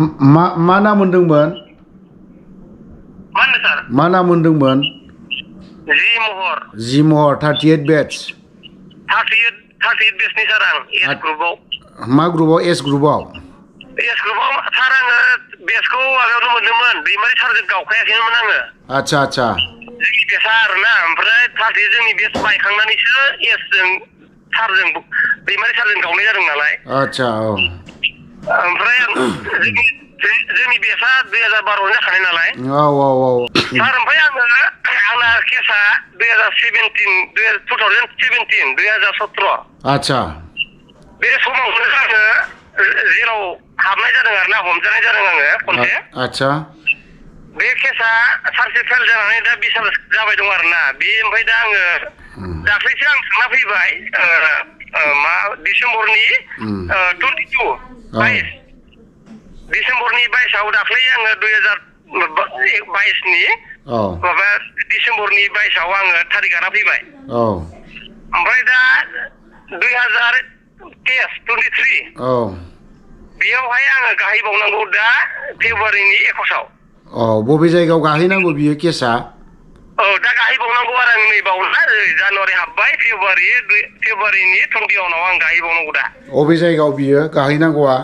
मा ना मोनदोंमोन? मा होनदों सार? मा ना मोनदोंमोन? जि महर 38 बेट्स 38 बेट्सनि सार आं एस ग्रुपआव। मा ग्रुपआव? एस ग्रुपआव सार आङो बेट्सखौ माबायावनो मोनदोंमोन दैमारि सारजों गावखायाखैमोन आङो। आच्छा जोंनि बेट्सआ आरोना ओमफ्राय 38 जोंनि बेट्स बायखांनानैसो एसजों सारजों दैमारि सारजों गावनाय जादों नालाय। आच्छा औ। ओमफ्राय जोंनि बेट्सआ 2012 जाखानाय नालाय। औ सार ओमफ्राय आंना केसा 2017 आच्छा बे समावनो आङो जेराव हाबनाय जादों आरोना हमजानाय जादों आङो खनसे। आच्छा बे केसा सारसे फेल जानानै दा बिसार जाबाय दं आरोना बे ओमफ्राय दा आङो दाख्लैसो आं थांना फैबाय मा डिसेम्बरनि 22 डिसेम्बरनि 22आव दाख्लै आङो 2022नि माबा डिसेम्बरनि 22आव आङो थारिख गाना फैबाय। ओमफ्राय दा 2023 बेयावहाय आङो गाहैबावनांगौ दा फेब्रुवारिनि 21आव। बबे जायगायाव गाहैनांगौ बियो केसा? दा गाहैबावनांगौ आरो आं नै बावना जानुवारि हाबबाय फेब्रुवारिनि 21आव आं गाहैबावनांगौ दा। बबे जायगायाव बियो गाहैनांगौआ?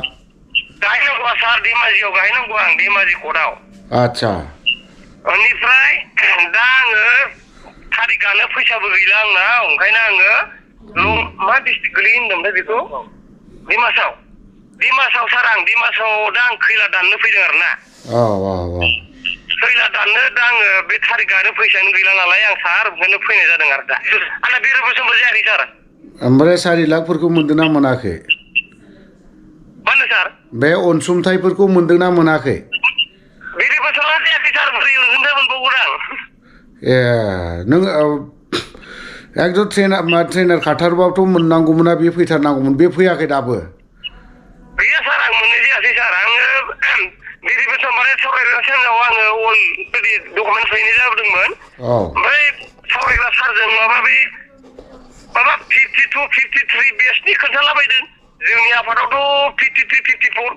सार धेमाजियाव गाहैनांगौ आं धेमाजि कर्टआव। आच्छा बेनिफ्राय दा आङो थारिखआनो फैसाबो गैला आंनाव ओंखायनो आङो मा डिस्ट्रिक्ट गोलैयो होनदोंमोनथाय बेखौ? डिमासाव सार आं डिमासाव दा आं खैला दाननो फैदों आरोना। खैला दाननो दा आङो बे थारिखआनो फैसायानो गैला नालाय आं सार ओंखायनो फैनाय जादों आरो दा। आंना भेरिफिकेसनबो जायाखै सार। ओमफ्राय 4 लाखफोरखौ मोनदों ना मोनाखै? मा होनदों सार? बे अनसुंथाइफोरखौ मोनदों ना मोनाखै? भेरिफिकेसनआ जायाखै सार बोरै अनसुंथाइ मोनबावगोन आं? नों एकदम ट्रेनार खारथारबाथ' मोननांगौमोन ना बे फैथारनांगौमोन बे फैयाखै दाबो? गैया सार आं मोननाय जायासै सार आङो भेरिफिकेसन माने सावरायग्रा सेन्टाराव आङो अलरेडि डकुमेन्ट हैनाय जाबोदोंमोन। ओमफ्राय सावरायग्रा सारजों माबा 52, 53 बेट्सनि खोन्थालाबायदों। जोंनि आफादावथ' 53, 54,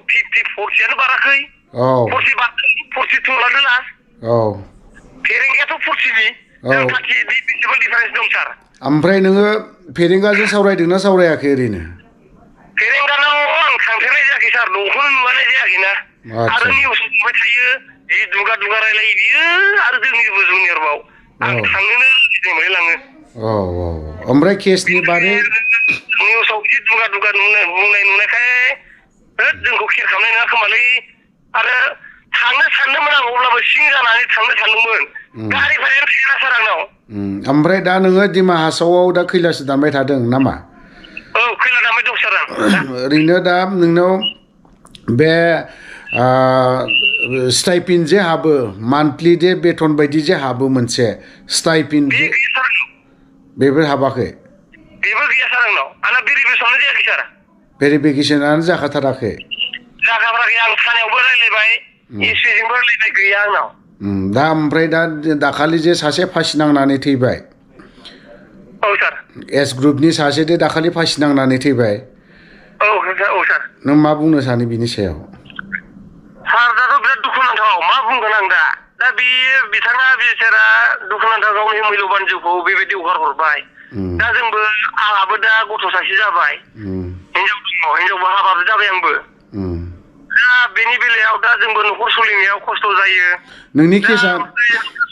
40 बाराखै। 42 लादों लास्ट। फेरेंगायाथ' 40नि। 38नि बेसेबां डिफारेन्स दं सार? ओमफ्राय नोङो फेरेंगाजों सावरायदोंना सावरायाखै ओरैनो? फेरेंगानाव आं थांफेरनाय जायाखै सार न'खौनो नुबानाय जायाखैना। आरो निउस नुबाय थायो जि दुगा रायलायो बियो आरो जोंनिबो जुनियरबाव आं थांनोनो गिदिं मोनलाङो। ओमफ्राय केसनि बारै निउसाव बिदि दुगा बुंनाय नुनायखाय जोंखौ केयार खालामनाय नङा खोमालै आरो थांनो सानदोंमोन आं अब्लाबो सिं जानानै थांनो सानदोंमोन। गारि भारायानो थोआ सार आंनाव। ओमफ्राय दा नोङो दिमा हासावआव दा खैलासो दानबाय थादों नामा? खैला दानबाय दं सार आं। ओरैनो दा नोंनाव बे स्टाइपिन जे हाबो मान्थलि जे बेथन बायदि जे हाबो मोनसे स्टाइपिन बेबो हाबाखै? बेबो गैया सार आंनाव। आंना भेरिफिकेसनानो जायाखै सार। भेरिफिकेसनानो जाखाथाराखै? जाखाथाराखै आं थानायावबो रायलायबाय एसपिजोंबो रायलायनाय गैया आंनाव। दा ओमफ्राय दाखालि जे सासे फासि नांनानै थैबाय। सार। एस ग्रुपनि सासे दे दाखालि फासि नांनानै थैबाय। सार। नों मा बुंनो सानो बिनि सायाव? सार दाथ' बिराद दुखुनांथाव मा बुंगोन आं दा बिथाङा बिचारा दुखुनांथाव गावनि मैल'बान जिउखौ बेबायदि हगारहरबाय। दा जोंबो आंहाबो दा गथ' सासे जाबाय। हिनजावबो हाबाबो जाबाय आंबो। दा बेनि बेलायाव दा जोंबो न'खर सोलिनायाव खस्थ' जायो। नोंनि केसा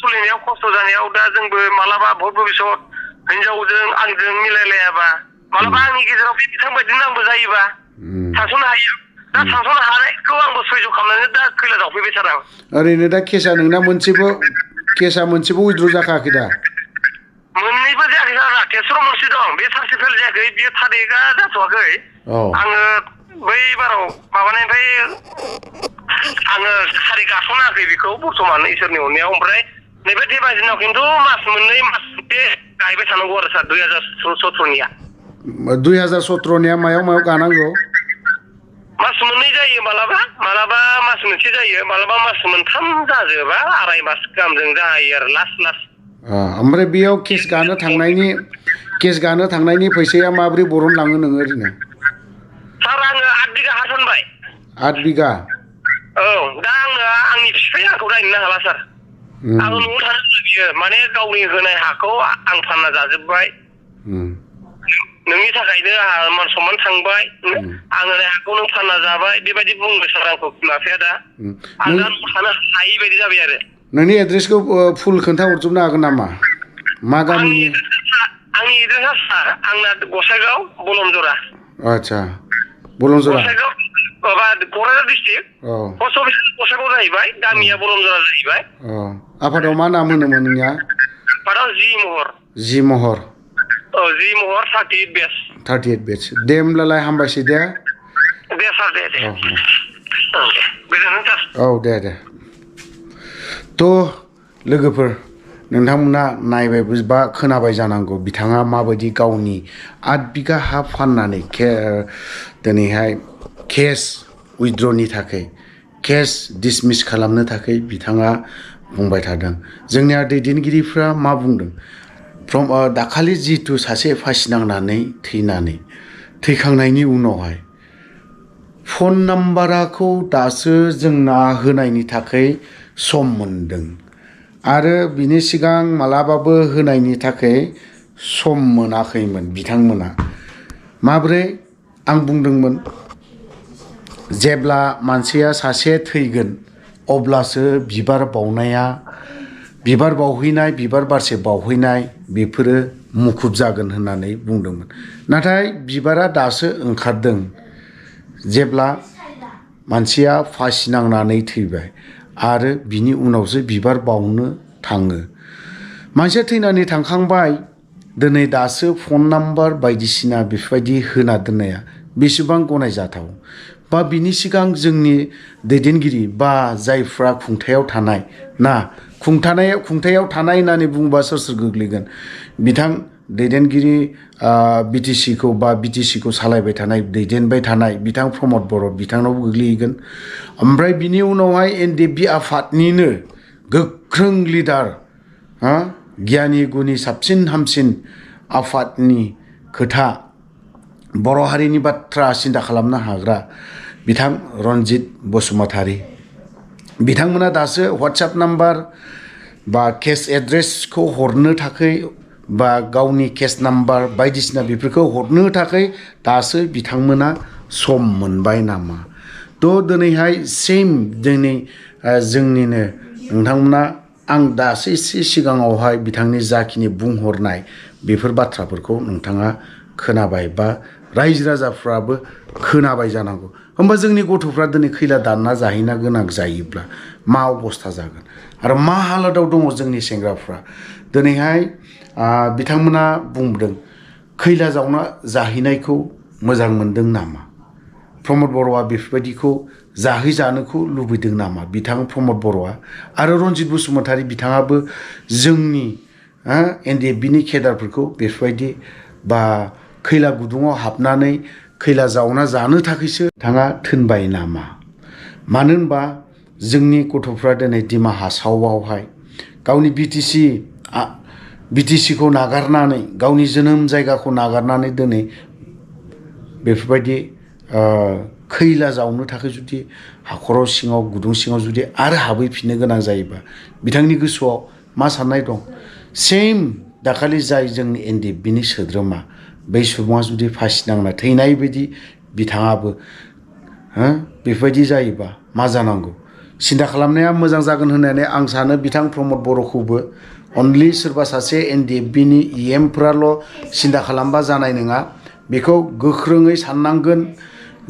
सोलिनायाव खस्थ' जानायाव दा जोंबो मालाबा भबिसत हिनजावजों आंजों मिलायलायाबा मालाबा आंनि गेजेराव बे बिथां बायदिनो आंबो जायोबा सानस'नो हायो। दा सानस'नो हानायखौ आंबो सैज' खालामनानै दा खैला जावफैबाय सार आं। ओरैनो दा केसा नोंना मोनसेबो उइद्र' जाखायाखै दा? मोननैबो जायाखै सार टेस्टआव मोनसे दं बे सारसे फेल जायाखै बेयो थारिकआ जाथ'वाखै। आङो बै बाराव माबानायनिफ्राय आङो थारिक गास'नाखै बेखौ बर्थमान इसोरनि अननायाव। ओमफ्राय नैबे धेमाजिनाव खिन्थु मास मोननै मास बे गायबाय थानांगौ आरो सार 2017निया। 2017निया मायाव गानांगौ? मास मोननै जायो मालाबा मास मोनसे जायो मालाबा मास मोनथाम जाजोबा 2.5 मास गाहामजों जायो आरो लास्ट। ओमफ्राय बेयाव केस गानो थांनायनि फैसाया माबोरै बरनलाङो नोङो ओरैनो? सार आङो 8 बिगा हा फानबाय। 8 बिगा? बिफाया आंखौ रायनो हाला सार आं न'आव थानो बियो माने गावनि होनाय हाखौ आं फानना जाजोब्बाय नोंनि थाखायनो आंहा मान सनमान थांबाय आं होनाय हाखौ नों फानना जाबाय बेबायदि बुंबाय सार आंखौ बिमा बिफाया दा आं दा न'आव थानो हायि बायदि जाबाय आरो नोंनि एड्रेसखौ फुल खोन्थाहरजोबनो हागोन नामा मा गामिनि आंनि एड्रेसा सार आंना गसाइगाव बलमजरा आच्छा बलमजरा गसाइगाव माबा Kokrajhar district post office Gossaigaon जाहैबाय गामिया बलमजरा जाहैबाय आफादाव मा नाम होनोमोन नोंनिया आफादाव जि महर 38 बेच 38 बेच दे होमब्लालाय हामबायसै दे सार दे गोजोनथों सार औ दे थ' लोगोफोर नोंथांमोना नायबायबो बा खोनाबाय जानांगौ बिथाङा माबायदि गावनि 8 बिगा हा फाननानै दिनैहाय केस उइथड्र'नि थाखाय केस डिसमिस खालामनो थाखाय बिथाङा बुंबाय थादों जोंनिया दैदेनगिरिफ्रा मा बुंदों दाखालि जितु सासे फासि नांनानै थैखांनायनि उनावहाय फन नाम्बारखौ दासो जोंना होनायनि थाखाय सम मोनदों आरो बिनि सिगां मालाबाबो होनायनि थाखाय सम मोनाखैमोन बिथांमोना माब्रै आं बुंदोंमोन जेब्ला मानसिया सासे थैगोन अब्लासो बिबार बावहैनाय बिबार बारसे बावहैनाय बेफोरो मुखुब जागोन होननानै बुंदोंमोन नाथाय बिबारा दासो ओंखारदों जेब्ला मानसिया फासि नांनानै थैबाय आरो बिनि उनावसो बिबार बावनो थाङो मानसिया थैनानै थांखांबाय दिनै दासो फन नाम्बार बायदिसिना बेफोरबायदि होना दोननाया बेसेबां गनायजाथाव बा बिनि सिगां जोंनि दैदेनगिरि बा जायफ्रा खुंथायाव थानाय ना खुंथायाव थानाय होननानै बुङोबा सोर गोग्लैगोन बिथां दैदेनगिरि बिटिसिखौ बा बिटिसिखौ सालायबाय थानाय दैदेनबाय थानाय बिथां प्रमद बर' बिथांनाव गोग्लैगोन ओमफ्राय बिनि उनावहाय एनडिएफबि आफादनिनो गोख्रों लिडार गियानि गुनि साबसिन हामसिन आफादनि खोथा बर' हारिनि बाथ्रा सिन्था खालामनो हाग्रा बिथां रनजित बसुमतारी बिथांमोना दासो WhatsApp नाम्बार बा केस एड्रेसखौ हरनो थाखाय बा गावनि केस नाम्बार बायदिसिना बेफोरखौ हरनो थाखाय दासो बिथांमोना सम मोनबाय नामा थ' दिनैहाय दिनै जोंनिनो नोंथांमोना आं दासो एसे सिगाङावहाय बिथांनि जाखिनि बुंहरनाय बेफोर बाथ्राफोरखौ नोंथाङा खोनाबाय बा रायजो राजाफ्राबो खोनाबाय जानांगौ होमबा जोंनि गथ'फ्रा दिनै खैला दानना जाहैनो गोनां जायोब्ला मा अबस्था जागोन आरो मा हालोदाव दङ जोंनि सेंग्राफ्रा दिनैहाय बिथांमोना बुंदों खैला जावना जाहैनायखौ मोजां मोनदों नामा प्रमद बर'आ बेफोरबायदिखौ जाहैजानोखौ लुबैदों नामा बिथां प्रमद बर'आ आरो रनजित बसुमतारी बिथाङाबो जोंनि एनडिएफबिनि केडारफोरखौ बेफोरबायदि बा खैला गुदुङाव हाबनानै खैला जावना जानो थाखायसो बिथाङा थिनबाय नामा मानो होनबा जोंनि गथ'फ्रा दिनै दिमा हासावआवहाय गावनि बिटिसिखौ नागारनानै गावनि जोनोम जायगाखौ नागारनानै दिनै बेफोरबायदि खैला जावनो थाखाय जुदि हाखराव सिङाव गुदुं सिङाव जुदि आरो हाबहैफिननो गोनां जायोबा बिथांनि गोसोआव मा साननाय दं दाखालि जाय जोंनि एनडिएफबिनि सोद्रोमा बै सुबुङा जुदि फासि नांना थैनाय बायदि बिथाङाबो बेफोरबायदि जायोबा मा जानांगौ सिन्था खालामनाया मोजां जागोन होननानै आं सानो बिथां प्रमद बर'खौबो अनलि सोरबा सासे एनडिएफबिनि इएमफ्राल' सिन्था खालामबा जानाय नङा बेखौ गोख्रोङै साननांगोन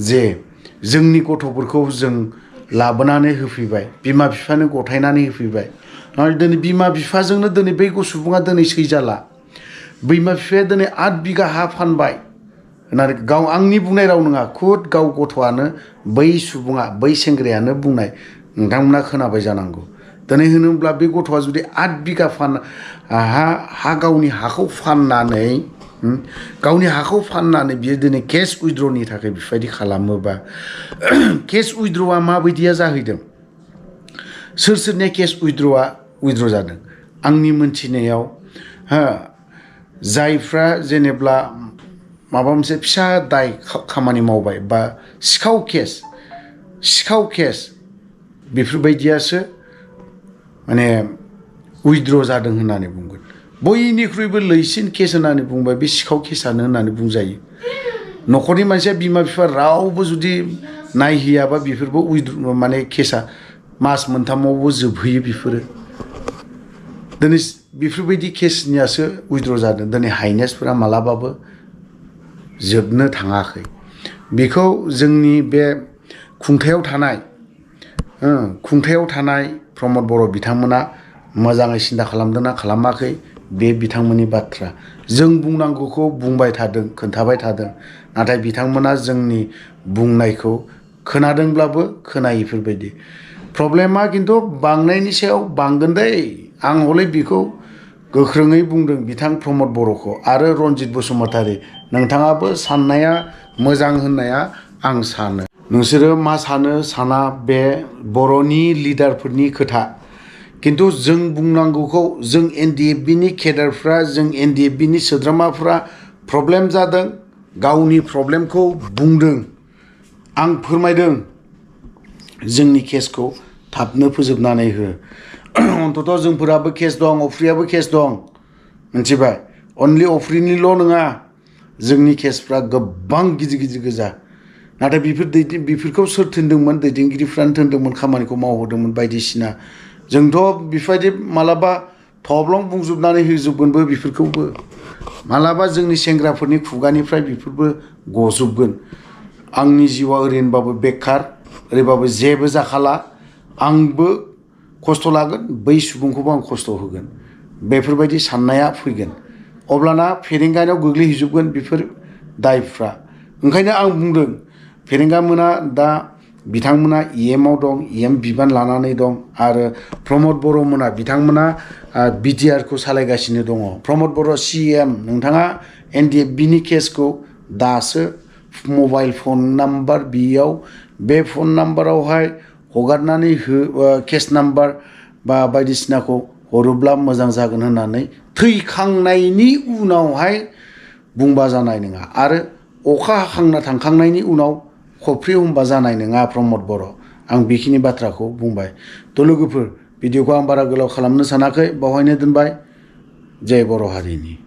जे जोंनि गथ'फोरखौ जों लाबोनानै होफैबाय बिमा बिफानो गथायनानै होफैबाय दिनै बिमा बिफाजोंनो दिनै बै सुबुङा दिनै सैजाला बिमा बिफाया दिनै 8 बिगा हा फानबाय होननानै गाव आंनि बुंनाय राव नङा खुद गाव गथ'आनो बै सुबुङा बै सेंग्रायानो बुंनाय नोंथांमोना खोनाबाय जानांगौ दिनै होनोब्ला बे गथ'आ जुदि 8 बिगा गावनि हाखौ फाननानै बियो दिनै केस उइथड्र'नि थाखाय बेफोरबायदि खालामोबा केस उइथड्र'आ माबायदिया जाहैदों सोरनिया केस उइथड्र' जादों आंनि मोनथिनायाव जायफ्रा जेनेब्ला माबा मोनसे फिसा दाय खामानि मावबाय बा सिखाव केस बेफोरबायदियासो माने उइद्र' जादों होननानै बुंगोन बयनिख्रुइबो लैसिन केस होननानै बुंबाय बे सिखाव केसानो होननानै बुंजायो न'खरनि मानसिया बिमा बिफा रावबो जुदि नायहैयाबा बेफोरबो माने केसा मास मोनथामावबो जोबहैयो बेफोरो दिनै बेफोरबायदि केसनियासो उइद्र' जादों दिनै हाइनेसफोरा मालाबाबो जोबनो थाङाखै बेखौ जोंनि बे खुंथायाव थानाय प्रमद बर' बिथांमोना मोजाङै सिन्था खालामदोंना खालामाखै बे बिथांमोननि बाथ्रा जों बुंनांगौखौ बुंबाय थादों खोन्थाबाय थादों नाथाय बिथांमोना जोंनि बुंनायखौ खोनादोंब्लाबो खोनायैफोरबायदि प्रब्लेमा खिन्थु बांनायनि सायाव बांगोन दै आं हले बेखौ गोख्रोङै बुंदों बिथां प्रमद बर'खौ आरो रन्जित बसुमतारी नोंथाङाबो साननाया मोजां होननाया आं सानो नोंसोरो मा साना बे बर'नि लिडारफोरनि खोथा किन्तु जों बुंनांगौखौ जों NDFB-नि केडारफ्रा जों NDFB-नि सोद्रोमाफ्रा प्रब्लेम जादों गावनि प्रब्लेमखौ बुंदों आं फोरमायदों जोंनि केसखौ थाबनो फोजोबनानै हो अन्तत जोंफोराबो केस दं अफ्रियाबो केस दं मिथिबाय अनलि अफ्रिनिल' नङा जोंनि केसफ्रा गोबां गिदिर गिदिर गोजा नाथाय बेफोरखौ सोर थिनदोंमोन दैदेनगिरिफ्रानो थिनदोंमोन खामानिखौ मावहोदोंमोन बायदिसिना जोंथ' बेफोरबायदि मालाबा थब्लं बुंजोबनानै होजोबगोनबो बेफोरखौबो मालाबा जोंनि सेंग्राफोरनि खुगानिफ्राय बेफोरबो गजोबगोन आंनि जिउआ ओरैनोबाबो बेकार ओरैबाबो जेबो जाखाला आंबो खस्थ' लागोन बै सुबुंखौबो आं खस्थ' होगोन बेफोरबायदि साननाया फैगोन अब्लाना फेरेंगानाव गोग्लैहैजोबगोन बेफोर दायफ्रा ओंखायनो आं बुंदों फेरेंगामोना दा बिथांमोना EM आव दं EM बिबान लानानै दं आरो प्रमद बर'मोना बिथांमोना BTR खौ सालायगासिनो दङ प्रमद बर' CM नोंथाङा NDFB-नि केसखौ दासो मबाइल फन नाम्बार बेयाव बे फन नाम्बारावहाय हगारनानै हो केस नाम्बार बा बायदिसिनाखौ हरोब्ला मोजां जागोन होननानै थैखांनायनि उनावहाय बुंबा जानाय नङा आरो अखा हाखांना थांखांनायनि उनाव खफ्रि हमबा जानाय नङा प्रमद बर' आं बेखिनि बाथ्राखौ बुंबाय थ' लोगोफोर भिडिअखौ आं बारा गोलाव खालामनो सानाखै बावहायनो दोनबाय जय बर' हारिनि